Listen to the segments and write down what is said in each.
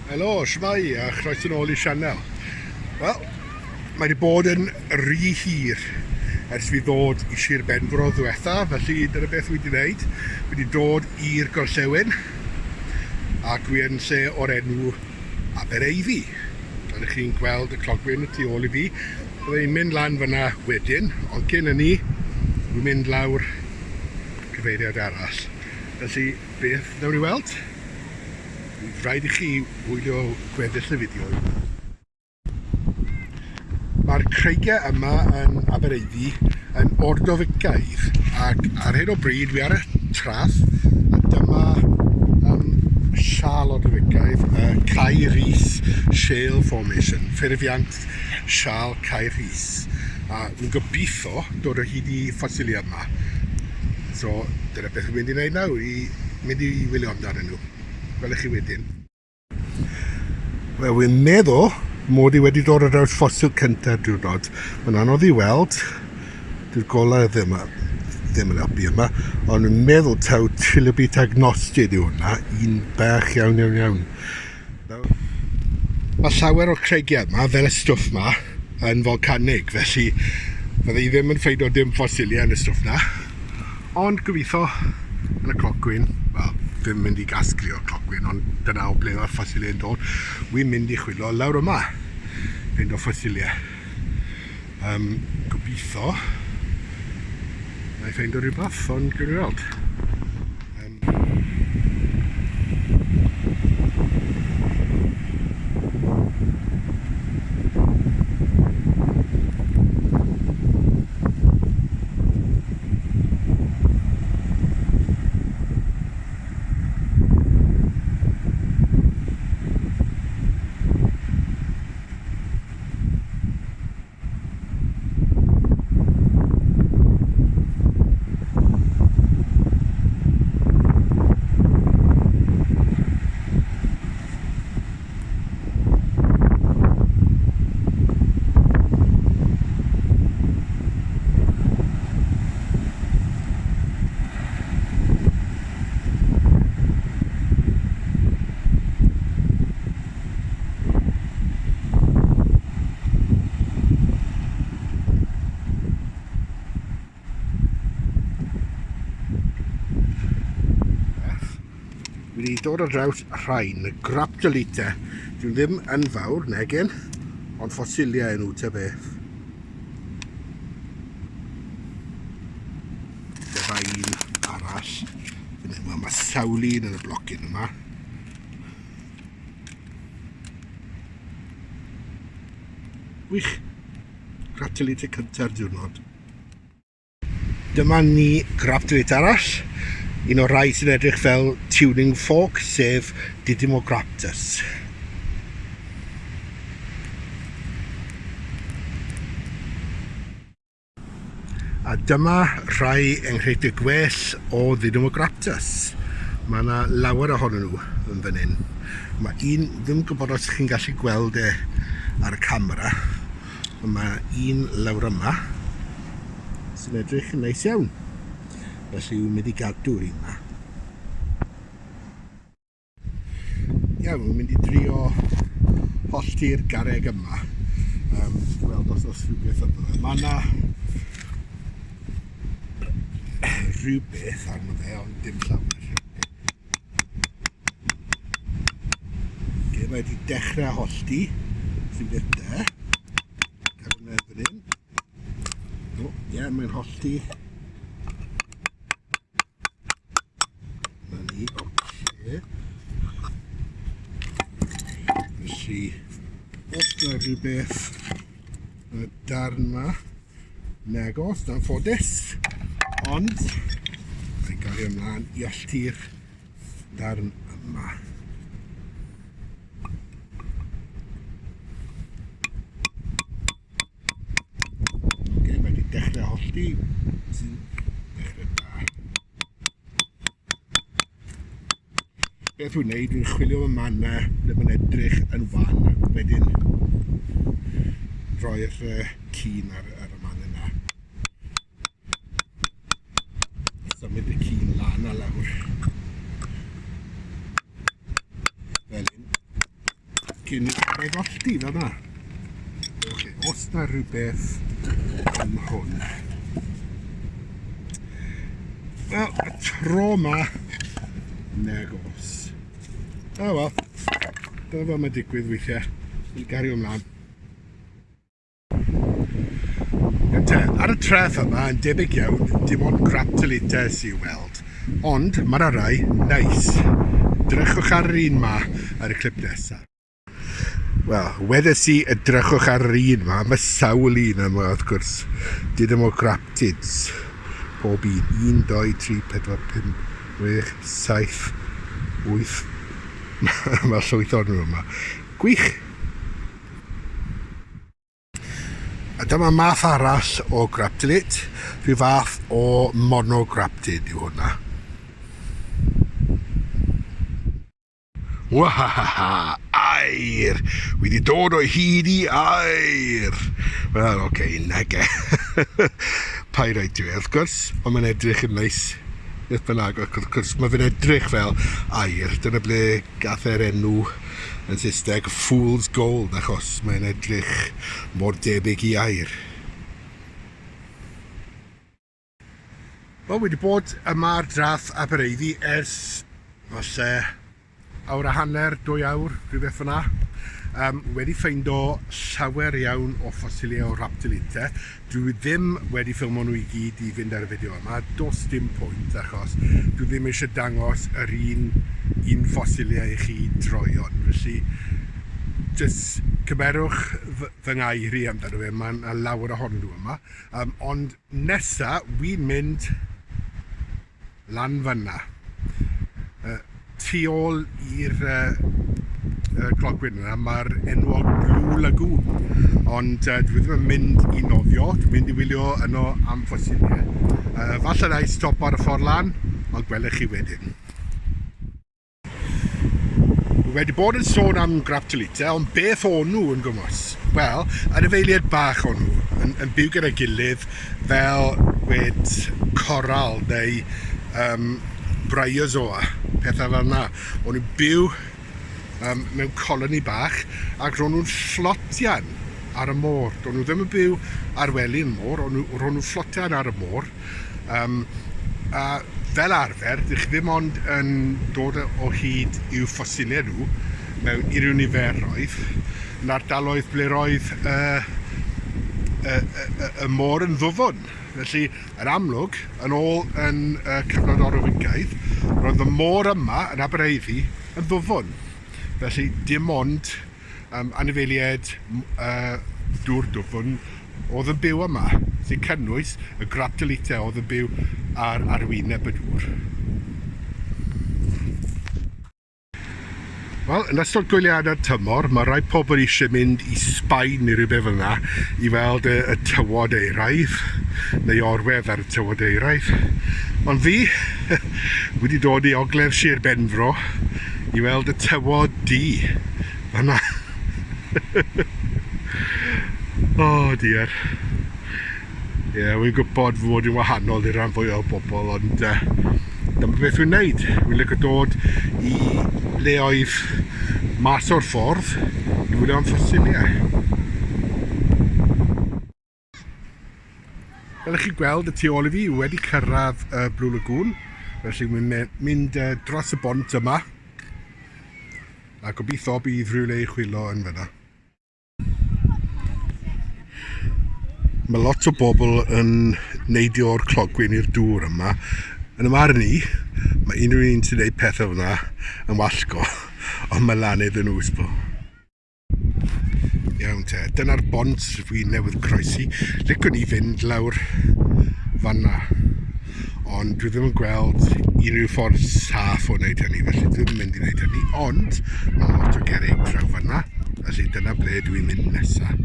Helo, shwmae a chroeso nôl i sianel. Wel, mae wedi bod yn rhy hir ers fi ddod i Sir Benfro ddiwetha, felly dyna beth dwi wedi wneud. Dwi wedi dod i'r gorllewin ac dwi yn lle o'r enw Abereifi. Fel ych chi'n gweld y clogwyn y tu ôl i fi. Bydda i'n mynd lan fyna wedyn, ond cyn hynny, dwi'n mynd lawr cyfeiriad arall. Felly, beth wnawn ni weld? Rhaid i chi wylio gweddill y fideo. Mae'r creigiau yma yn Abereifi yn Ordoficaidd ac ar hyn o bryd dwi ar y traeth a dyma um, siâl Ordoficaidd, uh, Cae Rhys Shale Formation, ffurfiant siâl Cae Rhys. A dwi'n gobeithio dod o hyd i ffosiliau yma. So dyna beth dwi'n mynd i wneud nawr, i mynd i wylio amdanyn nhw. Gwelwch chi wedyn. Wel, wy'n meddwl mod i wedi dod ar draws ffosil cyntaf diwrnod. Mae'n anodd i weld. Dyw'r golau ddim, ddim yn helpu yma. Ond wy'n meddwl taw Trilobite agnostid yw hwnna. Un bach iawn, iawn, iawn. Mae llawer o'r creigiau yma, fel y stwff yma, yn folcanig, felly fydda i ddim yn ffeindio dim ffosiliau yn y stwff na. Ond gobeithio yn y clocwyn, wel, ddim mynd i gasglu o'r clocwyn, ond dyna o ble mae'r ffosiliau yn dod. Wy'n mynd i chwilio lawr yma, ffeindio ffosiliau. Um, gobeithio, na i ffeindio rhywbeth, ond gwni weld. Wedi dod ar draws rhain, y Graptolite. Dyn ddim yn fawr, negyn, ond ffosiliau nhw ta beth. Dyma un arall. Mae sawl un yn y blocyn yma. Wych! Graptolite cynta'r diwrnod. Dyma ni graptolite arall, un o'r rhai sy'n edrych fel tuning fork, sef Didymograptus. A dyma rhai enghreifftiau gwell o Ddidymograptus. Mae yna lawer ohonyn nhw yn fan hyn. Mae un, ddim yn gwybod os chi'n gallu gweld e ar y camera, ond mae un lawr yma sy'n edrych yn neis iawn. Felly wy'n mynd i gadw'r un yma. Iawn, wy'n mynd i drio hollti'r garreg yma. Um, weld os oes rhywbeth yma. Mae yna rhywbeth arno fe, ond dim llawer. Okay, mae wedi dechrau hollti, sy'n beth da. Cadw hwnna fan hyn. O, ie, yeah, mae'n hollti. Na ni, oce. Felly, os na rhywbeth y darn yma, nagos, na'n ffodus, ond mae'n gario ymlaen i alltu'r darn yma. Ok, mae wedi dechrau hollti, sy'n dechrau da. Beth dwi'n wneud, dwi'n chwilio am y mannau ble mae'n edrych yn wan, ac wedyn roi'r uh, cyn ar, ar y man yna. Symud y cyn lan a lawr. Fel hyn. cyn ei rollti fel yna. Okay, os na rhywbeth yn hwn. Wel, y tro ma, nag os. O wel, dyna fel mae'n digwydd weithiau. Ni'n gario ymlaen. Te, ar y tref yma, yn debyg iawn, dim ond graptolites i'w weld. Ond mae yna rai neis. Drychwch ar yr un ma ar y clip nesaf. Wel, wedes i edrychwch ar yr un ma, mae sawl un yma wrth gwrs. Didymograptids. Pob un. 1, 2, 3, 4, 5, 6, 7, 8. Mae llwyth o'n nhw yma. Gwych! A dyma math arall o graptolite, rhyw fath o monograptid yw hwnna. Wahahaha, aur! Wi wedi dod o hyd i aur! Wel, oce, okay, nage. Pyrite yw e, wrth gwrs, ond mae'n edrych yn neis. Beth bynnag, wrth gwrs, mae fe'n edrych fel aur. Dyna ble Gath e'r enw yn Saesneg Fool's Gold achos mae'n edrych mor debyg i aur. Wel, wedi bod yma ar draeth Abereiddi ers falle awr a hanner, dwy awr, rhywbeth fyna. Um, wedi ffeindo llawer iawn o ffosiliau o Raptolite. Dwi ddim wedi ffilmo nhw i gyd i fynd ar y fideo yma, does dim pwynt achos dwi ddim eisiau dangos yr un un ffosiliau i chi droeon. Felly, jyst cymerwch fy ngair i amdano fe, mae yna lawer ohonyn nhw yma. Um, ond nesa, wi'n mynd lan fan'na. Uh, tu ôl i'r uh, uh, clogwyn yna, mae'r enwog Blue Lagoon. Ond uh, dwi ddim yn mynd i nofio, dwi'n mynd i wylio yno am ffosiliau. Uh, falle na i stop ar y ffordd lan, ond gwelech chi wedyn. Wi wedi bod yn sôn am Graptolite, ond beth o'n nhw yn gwmws? Wel, anifeiliaid bach o'n nhw, yn, yn byw gyda'i gilydd fel wed coral neu um, bryozoa, pethau fel yna. O'n nhw'n byw um, mewn coloni bach ac ro'n nhw'n fflotian ar y môr. Do'n nhw ddim yn byw ar wely'n môr, o'n nhw, ro'n nhw'n fflotian ar y môr. Um, a fel arfer, dych chi ddim ond yn dod o hyd i'w ffosiliau nhw mewn unrhyw niferoedd yn ardaloedd ble roedd y, y, y, y môr yn ddwfn. Felly, yn amlwg, yn ôl yn y cyfnod Orwigaidd, roedd y môr yma yn Abereiddi yn ddwfn. Felly, dim ond um, anifeiliaid uh, dŵr dwfn oedd yn byw yma, sy'n cynnwys y graptolite oedd yn byw ar arwyneb y dŵr. Wel, yn ystod gwyliadau'r tymor, mae rhai pobl eisiau mynd i Sbaen neu rhywbeth fel yna i weld y, y tywod euraidd, neu orwedd ar y tywod euraidd. Ond fi wedi dod i ogledd Sir Benfro i weld y tywod du. Fanna. oh dear. Ie, yeah, wy'n gwybod fy mod i'n wahanol i'r rhan fwyaf o bobl, ond uh, dyma beth wy'n neud. Wy'n licio dod i leoedd mas o'r ffordd i wylio am ffosiliau. Fel ych chi'n gweld y tu ôl i fi, wedi cyrraedd y Blue Lagoon, felly mae'n mynd dros y bont yma, a gobeithio bydd rhywle i chwilio yn fyna. Mae lot o bobl yn neidio o'r clogwyn i'r dŵr yma. Yn y marn i, mae unrhyw un sy'n gwneud pethau fyna yn wallgo, ond mae lan iddyn nhw, sbo. Iawn te, dyna'r bont fi newydd croesi. Licwn i fynd lawr fanna. Ond dwi ddim yn gweld unrhyw ffordd saff o wneud hynny, felly dwi ddim yn mynd i wneud hynny. Ond mae lot o gerrig draw fanna, felly dyna ble dwi'n mynd nesa.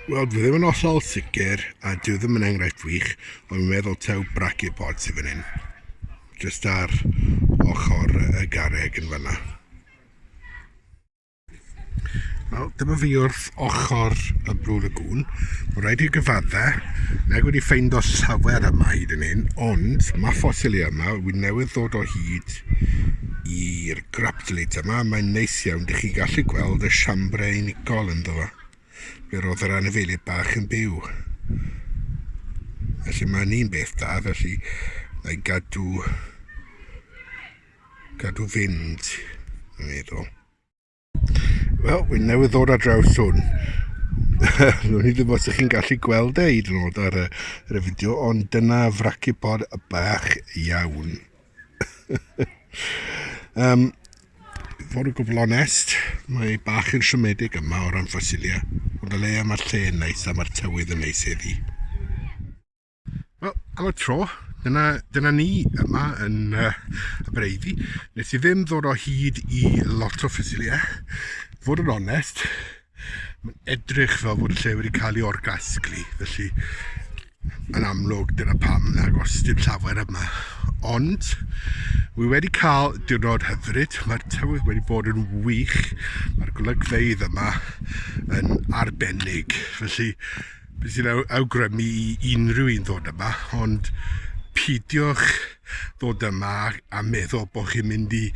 Wel, dwi ddim yn hollol sicr, a dwi ddim yn enghraifft wych, ond fi'n meddwl taw brachiopod sydd fan hyn. Just ar ochr y garreg yn fanna. Wel, dyma fi wrth ochr y Blue Lagoon. Mae rhaid i gyfadde, nag wedi ffeindo llawer yma hyd yn hyn, ond mae ffosiliau yma, wi newydd ddod o hyd i'r graptolite yma, mae'n neis iawn, dych chi'n gallu gweld y siambrau unigol ynddo fo, ble roedd yr anifeiliaid bach yn byw. Felly mae'n un beth da, felly na i gadw, gadw fynd, yn meddwl. Wel, wi newydd ddod ar draws hwn. Nw'n i ddim os ych chi'n gallu gweld e hyd yn oed ar y, ar y fideo, ond dyna fracipod bach iawn. um, fod yn gwbl onest, mae bach yn siomedig yma o ran ffosiliau, ond o leia mae'r lle yn neis a mae'r tywydd yn neis heddi. Wel, am y tro, dyna, dyna ni yma yn Abereiddi. Nes i ddim ddod o hyd i lot o ffosiliau. Fod yn onest, mae'n edrych fel bod y lle wedi cael ei orgasglu, felly yn amlwg dyna pam nag os dim llawer yma. Ond, wi wedi cael diwrnod hyfryd, mae'r tywydd wedi bod yn wych, mae'r golygfeydd yma yn arbennig, felly Beth sy'n awgrymu i unrhyw un ddod yma, ond peidiwch ddod yma a meddwl bod chi'n mynd i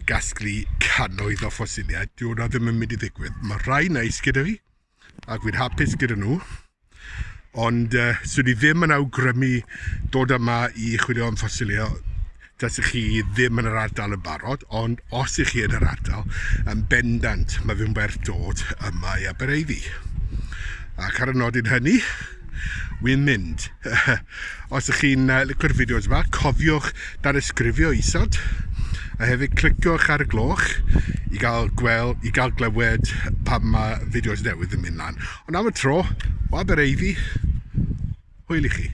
gasglu cannoedd o ffosiliau. Dyw hwnna ddim yn mynd i ddigwydd. Mae rhai neis gyda fi, ac fi'n hapus gyda nhw, ond swn i ddim yn awgrymu dod yma i chwilio am ffosiliau tasech chi ddim yn yr ardal yn barod, ond os ych chi yn yr ardal, yn bendant mae fe'n werth dod yma i Abereiddi. Ac ar y nodyn hynny, wy'n mynd. Os ych chi'n licio'r fideos yma, cofiwch danysgrifio isod, a hefyd cliciwch ar y gloch i gael gweld, i gael glywed pan mae fideos newydd yn mynd lan. Ond am y tro, o Abereiddi, hwyl i chi.